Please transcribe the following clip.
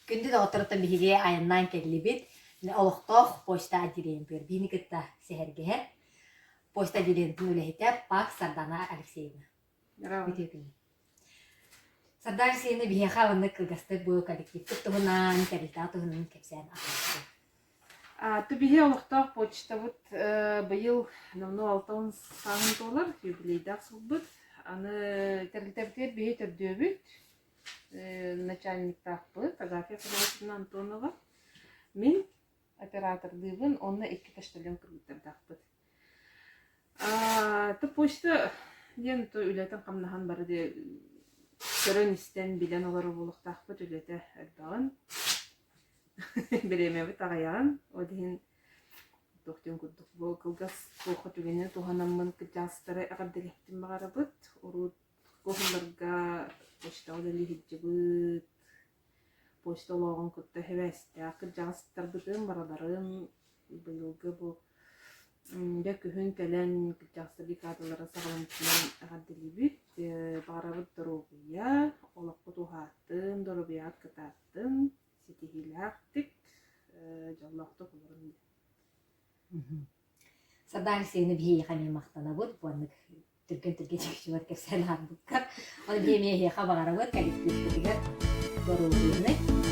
Күндү доҕотторуттан биһиги айаннаан кэллибит. Олохтоох почта отделениетыгар биини кытта сэһэргэһэр. Почта отделениетын үлэһитэ Пак Сардана Алексеевна. Үтүө күн. Сардана Алексеевна биһиэхэ уонна кылгастык бу коллективпыт туһунан, тэрилтэҕэ туһунан кэпсээн аһарда. Түбиһи олохтоох почтабыт быйыл номнуо 60 сааһын туолар, юбилейдаах сылбыт. Аны тэрилтэбитигэр биһи төрдүөбүт. Начальниктаахпыт Агафья Федоровна Антонова. Мин оператордыыбын уонна икки почтальон кыргыттардаахпыт. То почта диэн то үлэтин-хамнаһын бары да көрөн-истэн, билэн олорор буолуохтаахпыт үлэтэ элбэҕин. Бириэмэбит аҕыйаҕын, ол иһин туох диэн курдук бу кылгас туохха түгэни туһанаммын кырдьаҕастары эҕэрдэлэһиэхпин баҕарабыт. Урут куһулларга почтаҕа үлэлии сылдьыбыт, почта олоҕун кытта сибээстээх кырдьаҕастарбытын барыларын быйылгы бу дьэ күһүн кэлэн кырдьаҕастар декадалара саҕаламмытынан эҕэрдэлиибит. Баҕарабыт доруобуйа, олоххут уһаатын, доруобуйаҕыт кытааттын, ситиһиилээхтик, дьоллоохтук олорун диэн. Сардаана Алексеевна биһиэхэ эмиэ махтанабыт. Бу түргэн-түргэн чүчүгэр кэпсээн аһарбыккар. Ол биһи эмиэ эһиэхэ баҕарабыт коллективпытыгар доруобуйаны.